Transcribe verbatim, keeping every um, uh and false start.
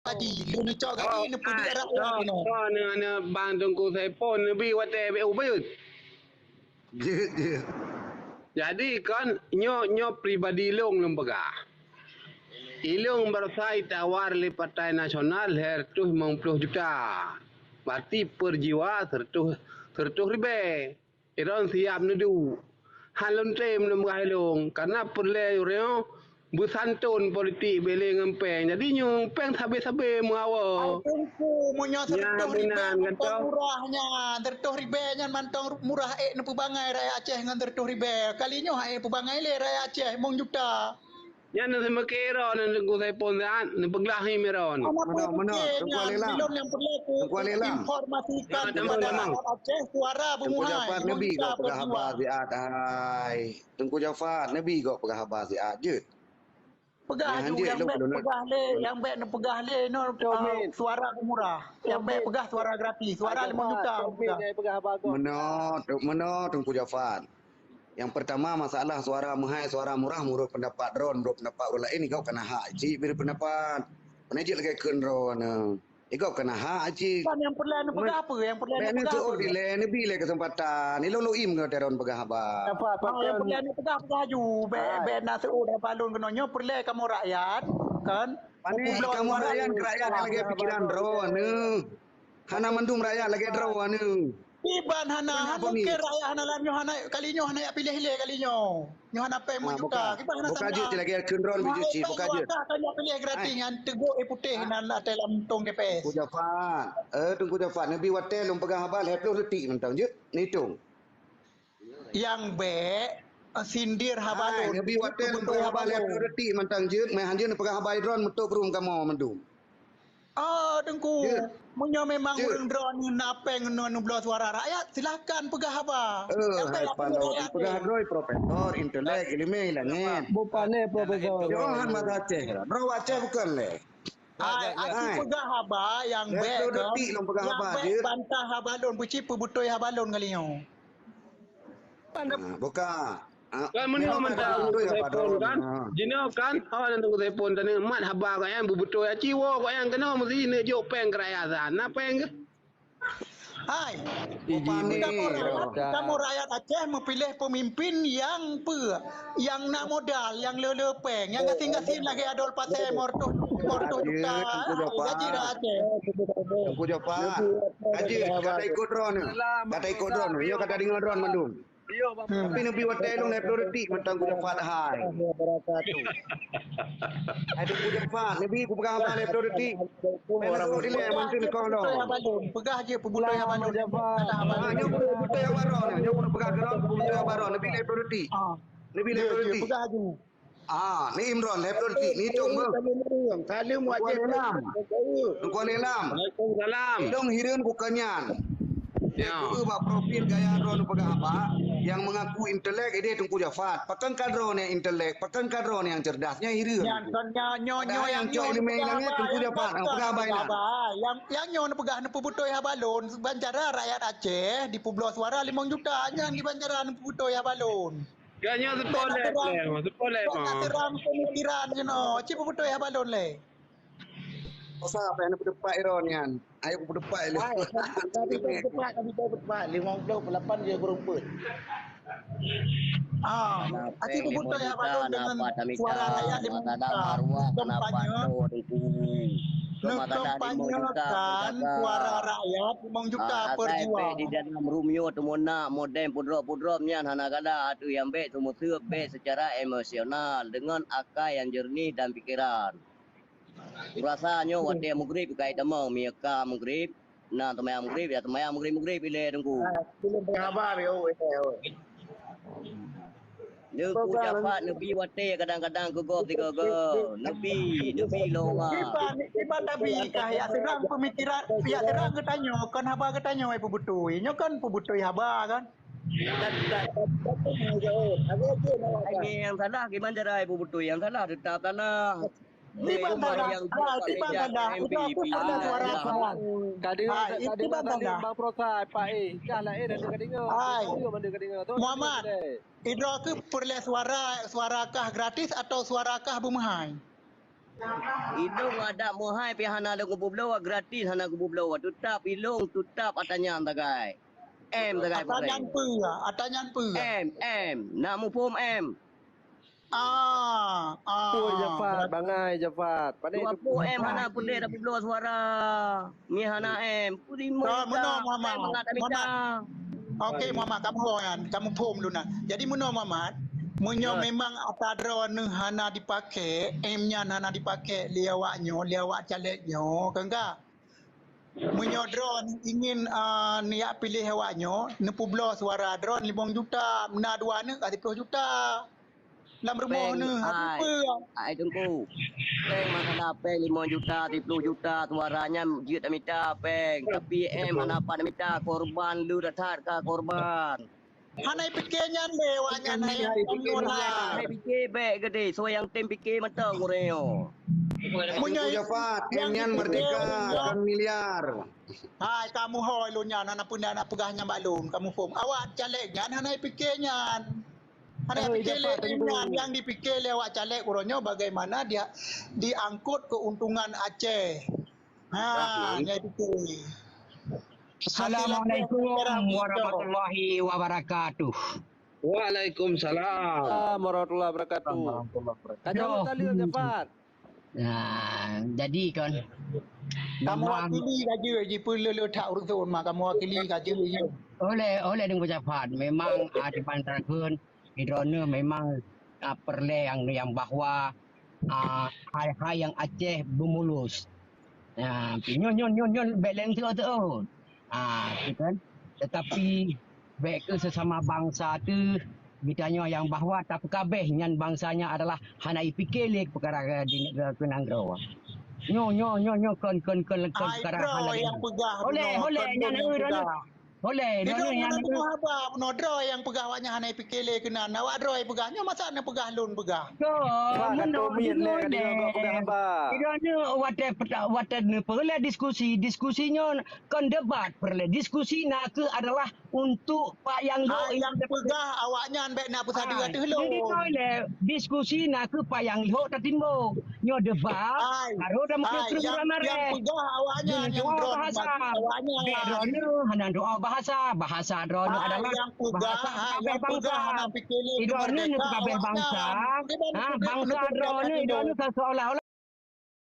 Lagi, lôn neucok lagi, oh, neupeuduek ah, rakyat oh, keunoe. Oh, ne, ne, Bang Teungku Saipon neubi watèe B U beut. Jeuet, jeuet. Jadi kon nyoe, nyoe pribadi lôn, lôn peugah. Ilôn baroesa itawar lé Partai Nasional lhèe reutôh limong ploh juta. Berarti per jiwa seureutôh, seureutôh ribèe. Iron siap neuduek. Han lôn tem lôn peugah ilôn, karena peureulèe uroe nyoe beusanton politik bèk lé ngon pèng. Jadi nyoe pèng sabé-sabé meuawa. Ai Teungku, meunyoe seureutôh ribèe mantong murah nyan, seureutôh ribèe nyan mantong murah ék neupeubangai rakyat Aceh ngon seureutôh ribèe. Kali nyoe han ék peubangai lé rakyat Aceh limong juta. Nyan neuseumeuke droeneuh Teungku Saipon nyan, neupeuglah hi droeneuh. Meunoe, meunoe, Teungku Alela. Informasikan kepada rakyat Aceh, suara Teungku Jafar neubi gob peugah haba siat, hai. Teungku Jafar neubi gob peugah haba siat jeuet. Peugah aju, nyang bèk peugah lé, nyang bèk neupeugah lé nyoe, suara beumurah. Nyang bèk peugah suara gratis, suara limong juta. Meunoe, meunoe Teungku Jafar. Nyang peurtama, masalah suara meuhai, suara murah, meunurot peundapat droe, meunurot peundapat ureueng laén, igob kana hak cit bri peundapat. Pane jeuet lagèe kheun droeneuh. Igob kana hak cit. Kan nyang peureulèe neupeugah peue? Nyang peureulèe neupeugah peue? Dilèe, neubi lé keuseumpatan. Ilôn lôn im ngon droeneuh peugah haba. Apa, apa, nyang peureulèe neupeugah, peugah aju. Bèk, bèk na seuôt haba lôn keunoe. Nyoe peureulèe kamoe rakyat, kan? Pane kamoe rakyat, rakyat lagèe pikiran droeneuh. Hana mandum rakyat lagèe droeneuh. Kiban hana, hana mungken rakyat hana lam nyoe hana, kali nyoe hana jak piléh lé kali nyoe. Nyoe hana pèng limong juta. Kiban hana sangka. Buka jeuet lagèe kheun droeneuh bijeuet cit, buka jeuet. Hana piléh gratis nyan teugok éh putéh nan ateuh lam tong T P S. Teungku Jafar, eh, Teungku Jafar, neubi watèe lôn peugah haba lhèe ploh detik mantong jeuet, neuitong. Nyang bèk, eh, sindir haba lôn. Neubi watèe lôn peugah haba lhèe ploh detik mantong jeuet, meuhan jeuet neupeugah haba droeneuh meutup rum kamoe mandum. Oh, Teungku, meunyoe memang ureueng droeneuh na pèng ngon neubloe suara rakyat, silakan peugah haba. Eh, hai palo, peugah droe profesor, intelek, ileumèe langèt. Bukan lé profesor. Johan masa Aceh, droe Aceh bukan lé. Hai, aci peugah haba nyang bèk, nyang bèk bantah haba lôn, beuci peubeutôi haba lôn kali nyoe. Buka. Kan meunoe mantong Teungku Saipon kan. Jinoe kan, awak Teungku Saipon tadi mat haba kok nyang beubeutôi aci woe kok nyang keunoe meusi neujok pèng keu rakyat san. Na pèng keuh? Hai. Kamoe rakyat, kamoe rakyat Aceh meupiléh peumimpin nyang peue? Nyang na modal, nyang le-le pèng, nyang gasien-gasien lagèe Adolf Pasé, lima ratus, lima ratus juta. Gaji rakyat Aceh. Teungku Jafar. Gaji, gata ikot droeneuh. Gata ikot droeneuh. Nyoe gata deungö droeneuh mandum. Tapi neubi watèe lôn lhèe ploh detik mantong Teungku Jafar hai. Hai Teungku Jafar, neubi kupeugah haba lhèe ploh detik. Meunan suruh dilèe mantong kong lôn. Peugah jeuet peubeutôi haba lôn. Ah, nyoe peubeutôi haba droeneuh, nyoe peugah droeneuh peubeutôi haba droeneuh, neubi lhèe ploh detik. Neubi lhèe ploh detik. Peugah aju. Ah, ni Imran, lhèe ploh detik, ni Tong beuh. Salam, Teungku Anelam. Teungku Anelam. Waalaikumsalam. Dong hireuen bukan nyan. Ya. Itu bak profil gaya droeneuh peugah haba, nyang mengaku intelek, ideh Teungku Jafar. Pakon ka droeneuh nyang intelek, pakon ka droeneuh nyang cerdas, nyan hireuen. Nyan, nyan, nyoe, nyoe nyang cok ileumèe langèt, Teungku Jafar, nyang peugah haba inan. Nyang, nyang nyoe neupeugah neupeubeutôi haba lôn, ban cara rakyat Aceh dipeubloe suara limong juta, nyan diban cara neupeubeutôi haba lôn. Ka nyoe seupôt lé, seupôt lé, bèk na terang pemikiran keunoe. Cit peubeutôi haba lôn lé. Masa apa nyang neupeudepak Iron nyan? Ayo peudepak lé. Hai, tadi peudepak, tadi peudepak. Limong ploh lapan je berumput. Ah, aci peubeutôi haba lôn deungon suara rakyat limong juta. Kampanye. Neukampanyekan suara rakyat limong juta per jiwa. Di dalam room nyoe teumeunak modern pudrop-pudrop nyan hana galak ateueh nyang bèk teumeuseup bèk secara emosional deungon akai nyang jernih dan pikeran. Kurasa nyoe watèe meugrib kai tamong, mie ka meugrib, na teumayang meugrib, ya teumayang meugrib-meugrib ilèe Teungku. Belum berkhabar ya, oh, eh, oh. Teungku Jafar neubi watèe kadang-kadang keu gob tiga go. Neubi, neubi longa. Kiban, kiban tabi kah ya seurang pemikiran, ya seurang geutanyoe, kon haba geutanyoe peubeutôi. Nyoe kan peubeutôi haba kan? Ai, nyang salah kiban cara ai peubeutôi, nyang salah teutap salah. Tiban salah, ah, tiban salah. Itu aku salah suara salah. Ka deungoe, ka deungoe tadi Bang Prosai, Pak, eh, kah laén ada ka deungoe. Hai. Muhammad, idroe keuh peureulèe suara, suara kah gratis atau suara kah beumeuhai? Ilong adak meuhai pih hana lôn kupeubloe, gratis hana kupeubloe. Teutap ilong, teutap ata nyan sagai. M sagai. Ata nyan peue? Ata nyan peue? M, M. Nak muphom M. Ah, ah. Pui Jafat, bangai Jafat. Pandai dua puluh M hana peureulèe tapeubloe suara. Nyan hana M. Puri Ah, meunoe, Muhammad. Muhammad. Okey, Muhammad, kamu ho nyan, kamu phom dulu nah. Jadi meunoe, Muhammad, meunyoe memang ata droeneuh hana dipakai, M nyan hana dipakai lé awak nyoe, lé awak caleg nyoe, kan ka? Meunyoe droeneuh ingin, ah, neujak piléh awak nyoe, neupeubloe suara droeneuh limong juta, meunan dua aneuk ka siploh juta. Lam rumoh Péng, neuh, ai, peue? Ai Teungku. Péng masalah péng limong juta, siploh juta, suara nyan jeuet tamita péng. Tapi M hana pat tamita, korban le that ka korban. Hana pike nyan lé, awak nyan hai. Hana pike bèk geude, soe nyang tem pike mantong ureueng nyoe. Meunyoe Jafat, M nyan merdeka, bukan miliar. Hai, kamu ho lôn nyan, hana peue nak peugah nyan bak lôn, kamu phom. Awak caleg nyan hana pike nyan. Hana pike lé nyan, nyang dipike lé awak caleg uroe nyoe bagaimana dia diangkut keuntungan Aceh. Ha, nyang dipike. Assalamualaikum warahmatullahi wabarakatuh. Waalaikumsalam. Assalamualaikum warahmatullahi wabarakatuh. Warahmatullahi wabarakatuh. Ka jaweueb tali, Jafat. Nah, jadi kan, kamu memang wakili saja, ji peuleueh that urusan mah, kamu wakili saja, ji. Oleh, oleh Teungku Jafar, memang, ah, dipantarkan, di droeneuh memang, ah, peureulèe nyang, nyang bahwa, ah, hai-hai nyang Aceh beumulus. Nah, nyoe, nyoe, nyoe, nyoe bèk lé teuôt-teuôt. Ah, tu kan. Tetapi, bèk keu sesama bangsa teuh, geutanyoe nyang bahwa tapeukabeh nyan bangsa nyan adalah hana jipike lé peukara di, di, keu nanggroe. Nyoe, nyoe, nyoe, nyoe kon, kon, kon, kon peukara hana lé. Oleh, oleh, nyan, eh, oleh, droeneuh nyan, eh. Bunoe haba, bunoe droe nyang peugah awak nyan hana jipike lé keunan. Awak droe peugah, nyoe masa na peugah lôn peugah. Droeneuh watèe, watèe neupeureulèe diskusi, diskusi nyoe kon debat peureulèe. Diskusi nakeuh adalah untuk payang lhok nyang peugah awak nyan bèk na peusadeue ateueh lôn. Jadi nyoe lé, diskusi nakeuh payang lhok tatimbong. Nyoe debat, baru dah meukeureuh-keureuh nyang peugah awak nyan nyang droe bahasa. Bèk droeneuh hana droe bahasa. Bahasa droeneuh adalah bahasa kabeh bangsa. Droeneuh kabeh bangsa. Ha, bangsa droeneuh, droeneuh seolah-olah